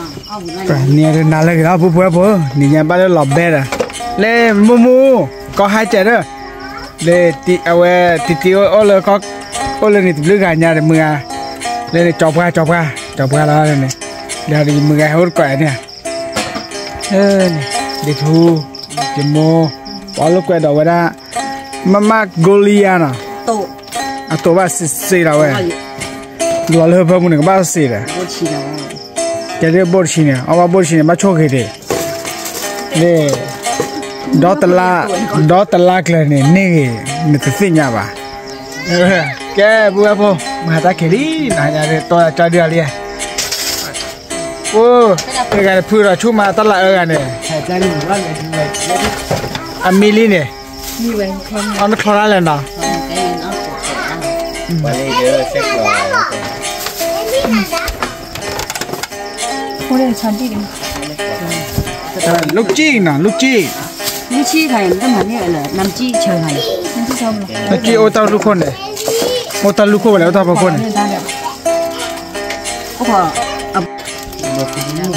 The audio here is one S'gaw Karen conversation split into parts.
န့ၣ်နၤလၢဂ့ၤလီၤ ပုၢ်ဖိဝဲၢ်ဖိ, နံၤညါဘၣ်လၢလီၤဘဲဒီး, လၢမူမူ, ကီဟါကဲဒီး, လၢအဝဲတံၤတံၤအိၣ်လၢ, အိၣ်လၢန့ၣ်တဘျုးဂၤညါဒီးမုၢ်ဂၤ, လၢန့ၣ်ကၠီပှၢ်ကၠီပှၢ်ကၠီပှၢ်လီၤန့ၣ်, လၢယမုၢ်ဂၤဟဲအိၣ်တကိးန့ၣ်, ဒ့ထူ, ယမိၢ်, ပှၤလိာ်ကွဲဒီးဝဲဒၣ်, မမဂိလံယါနီၤ, အတိာ်ဘၣ်စ့စ့လီၤဝဲ, လီၤလၢဟၢဖၢမူန့ၣ် ကဘၣ်စ့ဒီး, ကဲဒ်ဘိၣ်တဆံန့ၣ် အီၣ်ဘၣ်ဘိၣ်တဆံန့ၣ် ဘၣ်ဆိၣ်ဂ့ၤဒံး, ဒီတလါကျၢၤန့ၣ် န့ၢ်ဂ့ၤ, နတသ့ၣ်ညါဘၣ်, ကဲ ပုၢ်ဝဲၢ်ဖိ, မၤတၢ်ခံးလံ, နၤညါတီၢ်ကၢ်ဒုးလံ, အိၣ်, တဂၤန့ၣ်ဖုဒီးဆူၣ်မးတၢ်လၢအအၢဂၤန့ၣ်, အမံလံန့ၣ်, အီနချီတၢ်လဲၣ်နီၤ, လုၢ်ကံၣ်နီၤ လုၢ်ကံၣ်, လုၢ်ကံၣ်အိၣ်တၢ်လူၢ်ခိၣ်န့ၣ်, အိၣ်တၢ်လူၢ်ခိၣ်န့ၣ်, အိၣ်တၢ်လူၢ်ခိၣ်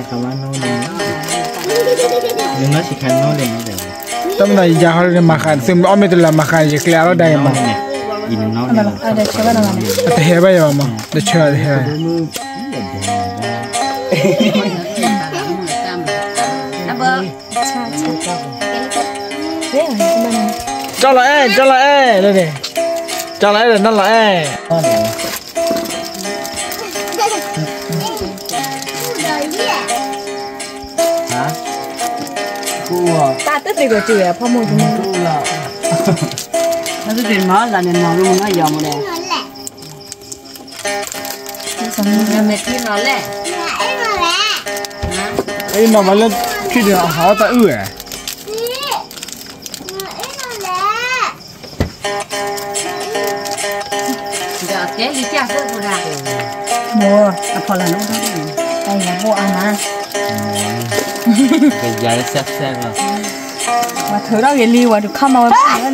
ဝဲလဲၣ် အိၣ်တၢ်ဖီခိၣ်န့ၣ် တၢ်မၤသးယယၤဟီန့ၣ်မၤဃး, သုမ့ၢ်အီၣ်မ့ၢ်တလၢမၤဃးန့ၣ် ယကျဲအါထီၣ်ဒၣ်အံၤမး, အတဟဲဘၣ်ယၤဘၣ်မး, တဆၢတဟဲဘၣ်, ကၠီလီၤအဲၣ် ကၠီလီၤအဲၣ်, ကၠီလီၤအဲၣ်ဒီးနီၢ်လီၤအဲၣ် တၢ်တသ့ကီးစူၤဝဲအဖီမိၢ်, တၢ်တသ့မၤလၢန့ၣ် နီၢ်မူနီၢ်ယီၤမူဒီး, အနီၢ်မးလၢခံဒီးအဟးအီၣ်တၢ်အုၣ်ဝဲ ဒီးကဲလံကၢ်သၢပူၤဒၣ်, မိၢ်အဖီလာ်နီၢ်, တၢ်ယၤဘိၣ်အါမး, ယၤစၢ်စၢ်လီၤ, ဝဲထုးထီၣ်ဂ့ၤလံ ဝဲထုးခီၣ်မၤဝဲဘၣ်လံ,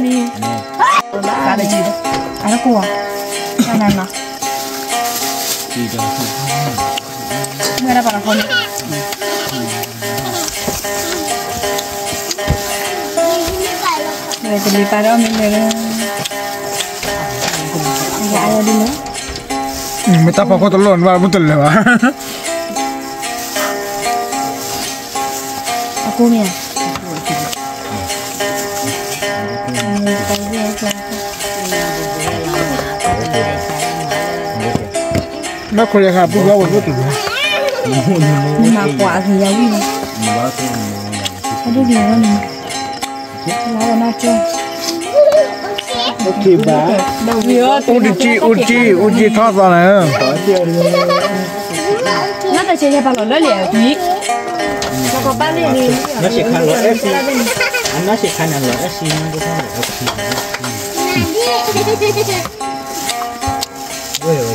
အတကိၢ်, တၢ်နၤနီၤ မ့ၢ်ဒၣ်ပှၤလီၤဖိန့ၣ်, ဝဲတလံၤပာ်ဒီးမ့ၢ်လဲၣ်, ယအါယဒ်လဲၣ်, မ့ၢ်တၢ်ဖီခိၣ်တလိၣ်နဘၣ်မ့ၢ်တလၢာ်ဘၣ်, အကိၢ်မ့ၢ်ဧါ ဘၣ်ခိၣ်ယဃာ် ပုၢ်ဘၣ်ဝဲဒိၣ်တုၤလီၤ, မၤကွၢ်အဂ့ၤယၤဝံၣ်လီၤ, အဒိၣ်ကလီၤလီၤန့ၣ်, လါဝဲနီၢ်ကၠိ, အိၣ်တကံၢ် အိၣ်တကံၢ် အိၣ်တကံၢ်ထီၣ်သီနၤဧၢ, နီၢ်တဆဲးယဲပာ်လီၤလၢလံာ်အံၤ, အနီၢ်ဆံးခါလီၤအဲၣ်စံ, အနီၢ်ဆံးခါန့ၣ်လီၤအဲၣ်စံ,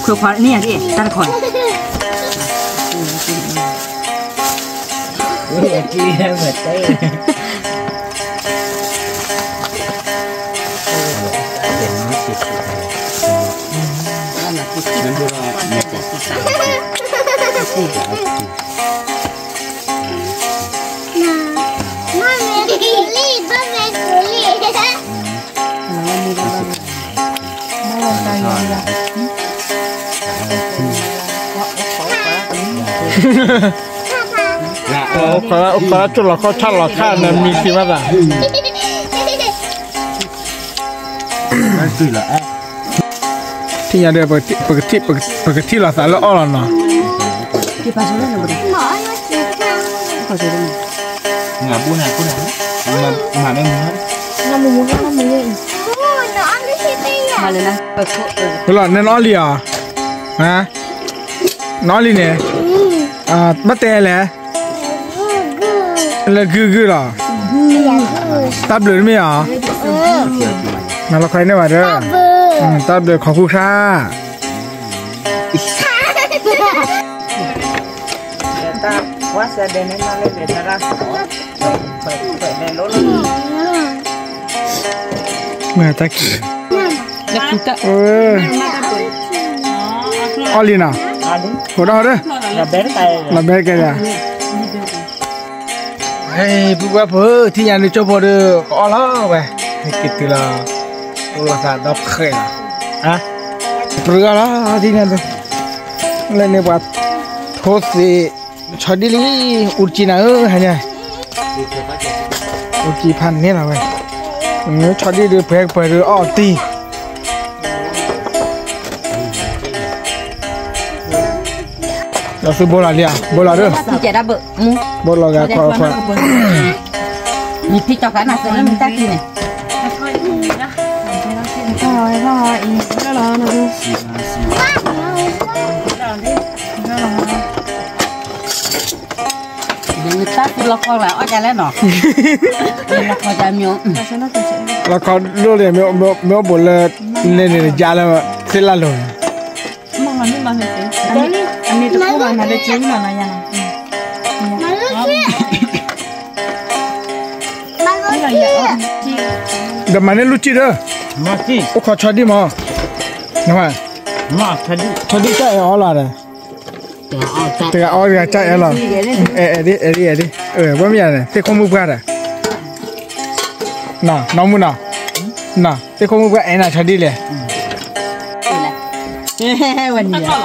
ခွဲးခွါန့ၣ်ယၤဒ် တၢ်တခီန့ၣ်, အိၣ်ခိးလၢကၠိလီၤခီၣ်ဆၣ်လီၤခါန့ၣ် မံသံဘၣ်သး, ထံၣ်ညါဒီး ပကထံၣ်လီၤသးလၢအီၣ်လီၤနီၤ, လီၤ နအီၣ်လံဧါ, နအီၣ်လံန့ၣ်, ဘၣ်တဲလဲၣ်, လၢဂုၢ်ဂုၢ်လီၤ, တၢ်ဘျုးတမ့ၢ်ဧါ, နလီၤခီန့ၢ်ဘၣ်ဒီး, တၢ်ဘျုးခီဃုခါ မ့ၢ်တၢ်ခံး, အီၣ်လံနီၤ, ဟိးဒီးဟိးဒီး, လီၤဘဲကဲဒီး, ပုၢ်ဝဲၢ်ဖိ ထံၣ်ညါဒုးကၠိဖိဒီး ကအီၣ်လီၤဝဲ, ဟဲက့ၤတုၤလီၤ, အိၣ်လီၤသးဒီဖျၢၣ်လီၤ, ပြၢလီၤထံၣ်ညါဒုး, လၢန့ၣ်ပှၤထိသ့ၣ် ဆီဒံၣ်လံ, အူတကံနၤဧၢ ဟါညါ, အူတကံဖးန့ၢ်လီၤဝဲ, ဆီဒံၣ်ဒုးပှဲၤပှဲၤဒုးအီၣ်တံၢ် ဒီးသုဘိလီၤလံဧါ, ဘိလီၤဒီး, ဘိလီၤဂၤခွါခွါ, မ့ၢ်ဖံးကၠီၤဃာ်နၤစၢၤလၢမ့ၢ်တၢ်ခံန့ၣ်, တၢ်သံလီၤခီလၢအီၣ်ဒ်လဲၣ်နီၤ, လီၤခီဒ်မ့ၢ်, လီၤခီဒိၣ်န့ၣ် မ့ၢ်အိၣ်ဘူးလၢ လဲၤန့ၣ်ယါလၢ သ့ၣ်လၢ်လိၤန့ၣ်, အမ့ၢ်တအိၣ်ဘၣ်နၤလၢက့ဝံၤလီၤနၤယါနီၤ, ဒီးမၤန့ၢ်လူၢ်ကံၣ်ဒီး, အိၣ်ခိးဆီဒံၣ်မး, ဆီဒံၣ်တၢ်အဲၣ်အီလီၤဒီး, တဂၤအီတဂၤတၢ်အဲၣ်လီၤ, အဲၣ်ဒ် အဲၣ်ဒ် အဲၣ်ဒ်, ဝဲမ့ၢ်ယါန့ၣ် သ့ၣ်ခိၣ်မုၣ်ပှၢ်ဒီး, နီၢ်မုၣ်နီၤ, နီၢ် သ့ၣ်ခိၣ်မုၣ်ပှၢ်အဲၣ်နၤဆီဒံၣ်လဲၣ်, ဝဲန့ၣ်, ကမီရိ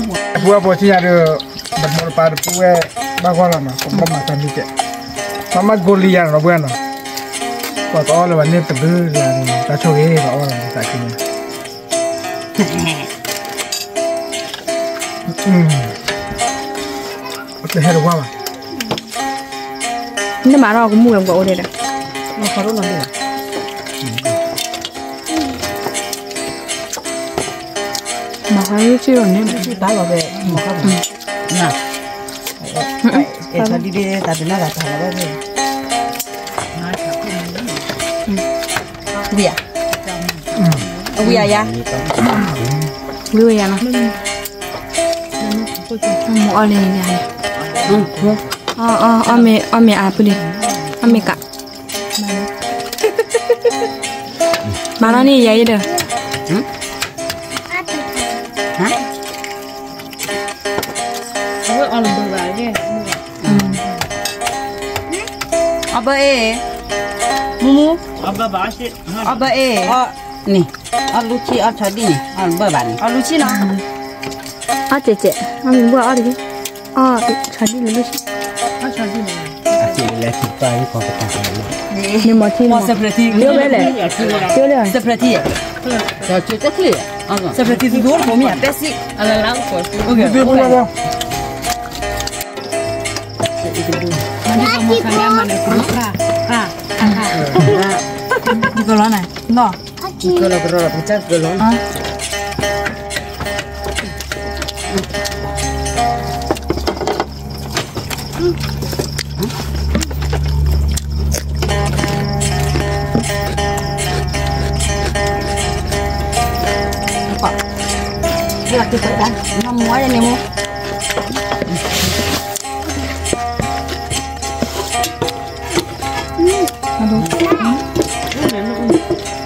ၤ ပဝဲဖိဆံးယၤဒီး, ဒီးမိၢ်တပၢ်တပုၢ်ဝဲၢ်ဘၣ်ဂီၢ်လီၤနီၤ, ကဘၣ်မၤတၢ်မံကဲ, ပမၤကိးလံယၤနီၤပဝဲနီၤ, ပှၤကအီၣ်လၢၤဘၣ်န့ၣ်တဘျုးလၢၤန့ၣ် တၢ်ဆိၣ်ဂ့ၤလီၤအီၣ်လီၤန့ၣ်သးခုန့ၣ် တဟဲတဝါဘၣ်, နမၤထီၣ်ကမူၣ်ဝဲပှၤအိၣ်ဒဲးဒီး, မၤခါလၢစ့ၢ်လီၤန့ၣ်, တၢ်လီၤဖဲ, ဝံၤဧါ, ဝံၤဧါယၤ, ဝံၤဝဲယၤနီၤ, မ့ၢ်အီၣ်လံန့ၣ်, အီၣ်မ့ၤအါဖုလံ, အီၣ်မ့ၤကး, မၤနီၢ်န့ၣ်ယၤအံၤဒီး, အီၣ်ဘၢအ့ၣ်, မူမူ, အီၣ်ဘၢအ့ၣ်, န့ၣ်, အီၣ်လူၢ်ဆံၣ်အီၣ်ဆီဒံၣ်န့ၣ် အီၣ်ဘၢဘၣ်န့ၣ်, အီၣ်လူၢ်ဆံၣ်နီၤ, အီၣ်စဲးစဲး, အီၣ်မ့ၤဘၣ်အီၣ်တဂ့ၤ, အီၣ်ဆီဒံၣ်လၢလူၢ်ဆံၣ်, န့ၣ်မၤထံ, မ့ၢ်ဝဲလဲၣ်, ကၠိလဲၣ်, စဲးဖရထံ, စဲးဖရထံ, သုတအိၣ်တဘိမ့ၢ်ယၤ ပဲစံး, ကလီနၤ, နီၢ်, ကလီ,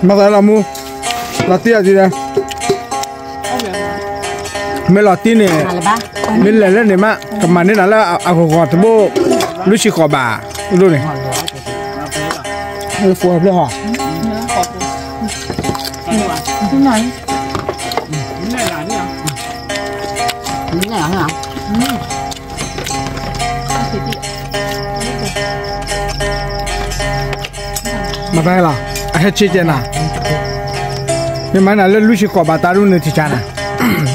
မၤသးလီၤမူ, လီၤတံၢ်အီၤဒံးဒီး, မ့ၢ်လီၤတံၢ်န့ၣ်, မ့ၢ်လဲၤလၢန့ၣ်မး ကမၤန့ၢ်နၤလၢအဂီၤဂီၤတဘိ, လူၢ်ဆံဃိးဘးဒိၣ်န့ၣ်, ဃိးဖျၢၣ်ဟီ, မၤသးလီၤ, အဟဲဆ့ကဲနၤ, မ့ၢ်မၤနၤလၢလူၢ်ဆံဃိးဘးတၢ်ဒိၣ်န့ၣ်ထံဆါနၤ,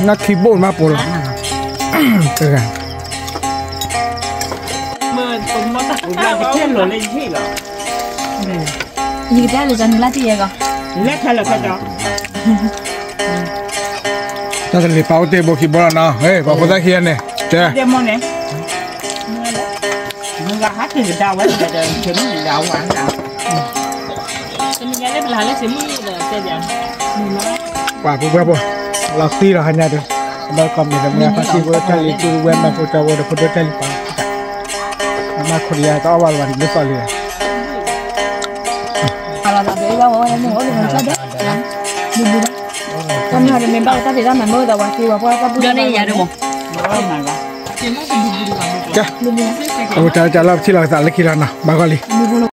နခံဘိၣ်မးပိာ်လီၤ, တဂၤ ယကတဲလၢနလၢတံၢ်ယဲကီး, တၢ်တလံၤပာ်အိၣ်တ့ၢ်ဘိခံဘိလီၤနီၤ, ပှၤဖိသၣ်ခံဂၤန့ၣ်, တဲ, တမံၤညါလၢပလၢ်လၢစ့မုၢ် ပှၤပှၤပှၤ လီၤသံလီၤဟါညါဒီး ဒီးကီၢ်မ့ၢ်တမ့ၢ်ဖါတံၢ်ဖိတၢ်လံၤ တူၢ်ဝဲမၤဖိတၢ်ဝဲဒီးဖိဒိၣ်တၢ်လံၤပှၤ အမါခိၣ်တယါတအီၣ်ဘၣ်လၢၤဘၣ်န့ၣ် လၢသီလံၤ ကဲ အဝဲတၢ်လၢပထံၣ်လီၤကသးလၢခံလီၤနီၤ ဘၣ်ဂီၢ်လံ